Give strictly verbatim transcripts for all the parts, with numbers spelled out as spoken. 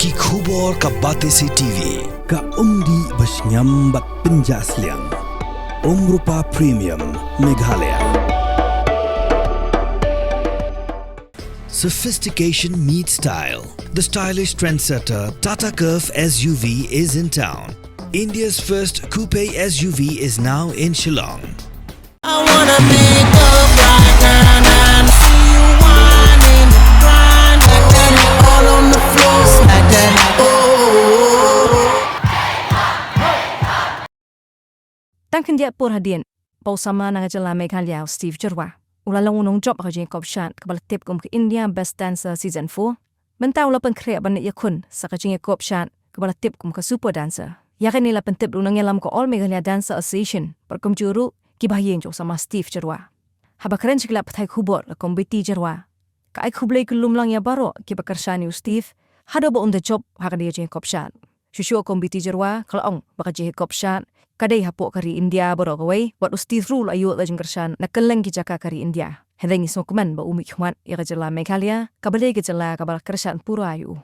Ki khubor ka Batesi T V, ka umdih ba shngiam bad pynjah sliang. Umrupa Premium, Meghalaya. Sophistication meets style. The stylish trendsetter Tata Curvv S U V is in town. India's first coupe S U V is now in Shillong. I wanna make up right now, now. See you whining, grinding, all on the floor, slide that. Oh. Tang khyndiat por hadien ba u samla na ka jylla Meghalaya u Steve Jyrwa u la long u nongjop ha ka jingïakop shad kaba la tip kum ka India Best Dancer Season four. Mynta u la pynkhreh ban leit ïakhun sa ka jingïakop shad kaba la tip kum ka Super Dancer. Ïa kane la pyntip da u nongïalam ka All Meghalaya Dancer Association bad kumjuh ruh kiba ha ïing jong u samla Steve Jyrwa. Haba kren sha ki lad pathai khubor ka Kumbeti Jyrwa ka ai khublei kyllum lang ïa baroh kiba kyrshan ïa u Steve haduh ba un da jop ha kane ka jingïakop shad. Shuh shuh ka Kumbeti Jyrwa ka la ong ba ka jingïakop shad ka dei hapoh ka ri India baroh kawei, wat u Steve ruh u la ïoh da jingkyrshan na kylleng ki jaka ka ri India. Hynrei ngi sngewkmen ba u mihkhmat ïa ka jylla Meghalaya kaba dei ka jylla kaba la kyrshan pura ïa u.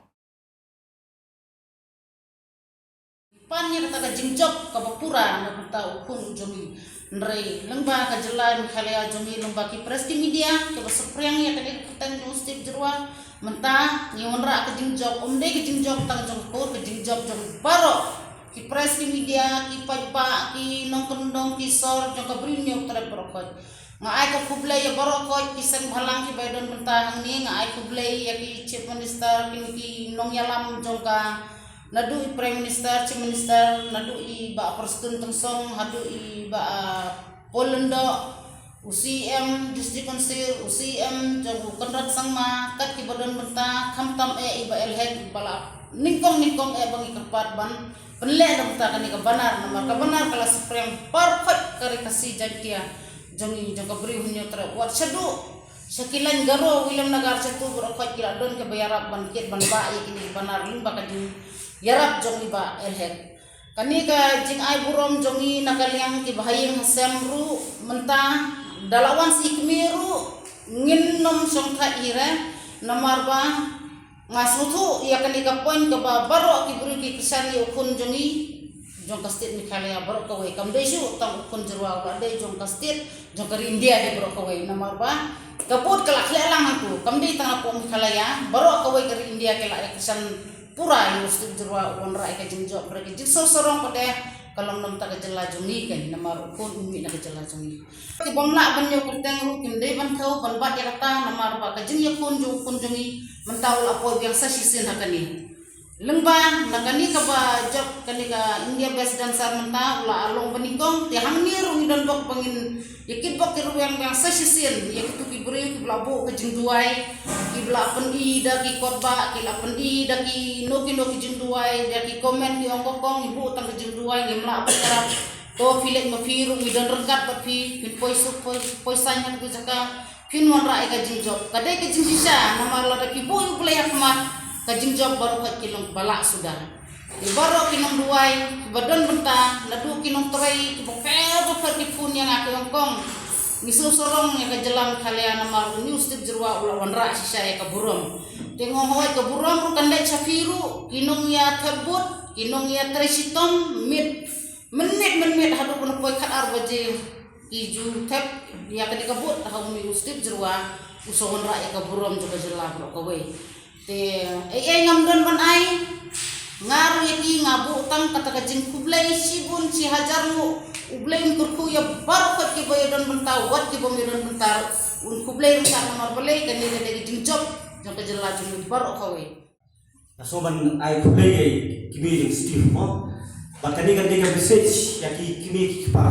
Pan ïa kata ka jingjop kaba pura na bynta u khun u jong ngi. Hynrei lyngba ka jylla Meghalaya jong ngi, lyngba ki press ki media kiba saphriang ïa kane ka kyrteng jong u Steve Jyrwa, mynta ngi wanrah ka jingjop, ym dei ka jingjop tang jong ka kur, ka jingjop jong baroh ki press ki media, ki paidbah, ki nongkyndong, ki sor jong ka Bri u Hynñiewtrep baroh khoit. Nga ai ka khublei ïa baroh khoit ki seng bhalang kiba ïadon bynta hangne, nga ai khublei ïa ki Chief Minister, ki, ki nongïalam jong ka, naduh i Prime Minister, Chief Minister, naduh i Bah Prestone Tynsong, haduh i Bah, ah, Paul Lyngdoh, u C E M District Council, u C E M jong u Conrad Sangma, kat kiba don bynta, khamtam eh i Bah L Hek, ba la nyngkong nyngkong eh ba ngi kyrpad ban pynleh na bynta kane ka banner, namar ka banner ka la saphriang baroh khoit ka Ri Khasi Jaiñtia jong ngi, jong ka Bri u Hynñiewtrep. Wat shaduh sha ki lain Garo, Williamnagar, Shillong baroh khoit ki la don kiba ïarap ban kit ban bah ïa kine ki banner lyngba ka jingïarap jong i Bah L Hek. Kane ka jingai burom jong ngi na ka liang kiba ha ïing ha sem ruh mynta da la wan sa i kmie ruh ngin nym shongthait hi re, namar ba nga sngewthuh ïa kane ka point kaba baroh ki briew ki kyrshan ïa u khun jong ngi jong ka state Meghalaya baroh kawei, kam dei shuh tang u khun Jyrwa, u la dei jong ka state, jong ka ri India hi baroh kawei, namar ba ka vote ka la khleh lang hangtu, kam dei tang hapoh Meghalaya, baroh kawei ka ri India ki la ïa kyrshan pura ïa u Steve Jyrwa u wanrah ïa ka jingjop, hynrei ka jingsngew sarong pat de ka long na bynta ka jylla jong ngi keiñ, namar u khun u mih na ka jylla jong ngi. Ki bym lah ban ïoh kyrteng ruh kim dei ban thew ban bat ïa kata, namar ba ka jingïakhun jong u khun jong ngi mynta u la poi biang sa shisien ha kane. Lyngba na kane kaba jop kane ka India Best Dancer mynta u la long ba nyngkong, te hangne ruh ngi don bok ba ngin ïa kit bok ki rwiang biang sa shisien ïa kitu ki briew kiba la buh ka jingduwai, kiba la pyni da ki kot ba, ki la pyni da kino kino ki jingduwai, da ki comment ki ong ko kong, ngi buh tang ka jingduwai, ngim lah ban ïarap. To phi leit ma phi ruh ngi don ryngkat bad phi, phin poi suk poi, poi saiñ ha katu ka jaka, phin wanrah ïa ka jingjop. Ka dei ka jingshisha, namar lada phi buh ïa U Blei ha khmat, ka jingjop baroh khoit ki long ba lah suda. Te baroh ki nongduwai kiba don bynta, naduh ki nongtrei kiba pher ba pher ki phone ïa nga ki ong kong, ngi sngewsarong ïa ka jylla Meghalaya namar une u Steve Jyrwa u la wanrah shisha ïa ka burom. Te nga ong hooid ka burom ruh kan leit sha phi ruh, ki nongïathep vote, ki nongïatrei shitom, miet mynmiet mynmiet haduh ban poi khatar baje ki ju thep ïa kane ka vote ha une u Steve Jyrwa, u sa wanrah ïa ka burom jong ka jylla baroh kawei. Te ei ei ngam don ban ai, nga ruh ïa ki nga buh tang kata ka jingkhublei shibun shi hajar nguh. U Blei un kyrkhu ïa baroh khoit kiba ïa don bynta, wat kibym ïa don bynta ruh un khublei ryngkat namar balei kane ka dei ka jingjop jong ka jylla jong ngi baroh kawei. Nga sngewbha ban ai khublei ïa i kmie jong Steve mo. Bad kane ka dei ka message ïa ki kmie ki kpa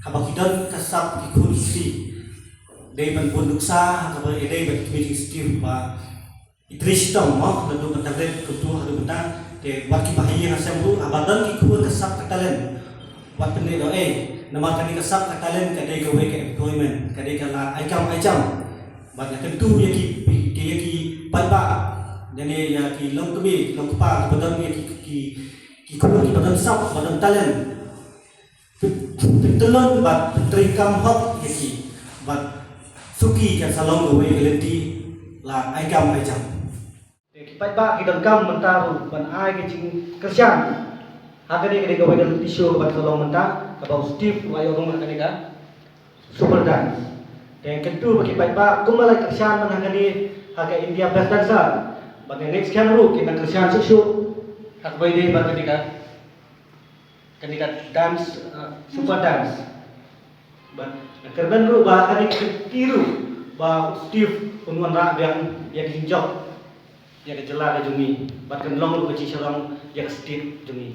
haba ki don ka sap ki khun ki kti. Dei ban bun nuksa ha kaba ïadei bad i kmie jong Steve ba i trei shitom mo, naduh mynta rit kumtu haduh mynta. Te wat kiba ha ïing ha sem ruh haba don ki khun ka sap ka talent, wat pynleit noh ei, namar kane ka sap ka talent ka dei kawei ka employment, ka dei ka la ai kam ai jam. Bad nga kyntu ïa ki, ki, ïa ki paidbah, ïa ne ïa ki longkmie, ki longkpa, kiba don ïa ki, ki, ki khun kiba don sap, kiba don talent. Pyn-, pyntyllun bad pyntreikam hok ïa ki, bad suki kan sa long kawei ka lynti la ai kam ai jam. paidbah ki donkam mynta ruh ban ai ka jingkyrshan ha kane ka dei ka viral issue kaba ka long mynta, kaba u Steve u la ïoh rung ha kane ka Super Dance. Te kyntu ba ki paidbah kumba la kyrshan man ha kane ha ka India Best Dancer, ba ka next kan ruh kin nang kyrshan shuh shuh ha kaba ïadei bad kane ka, kane ka dance, uh, Super Dance. Bad nga kyrmen ruh ba kane ka kynti ruh ba u Steve un wanrah biang ïa ka jingjop ïa ka jylla ka jong ngi bad kan long ruh ka jingsarong ïa ka state jong ngi.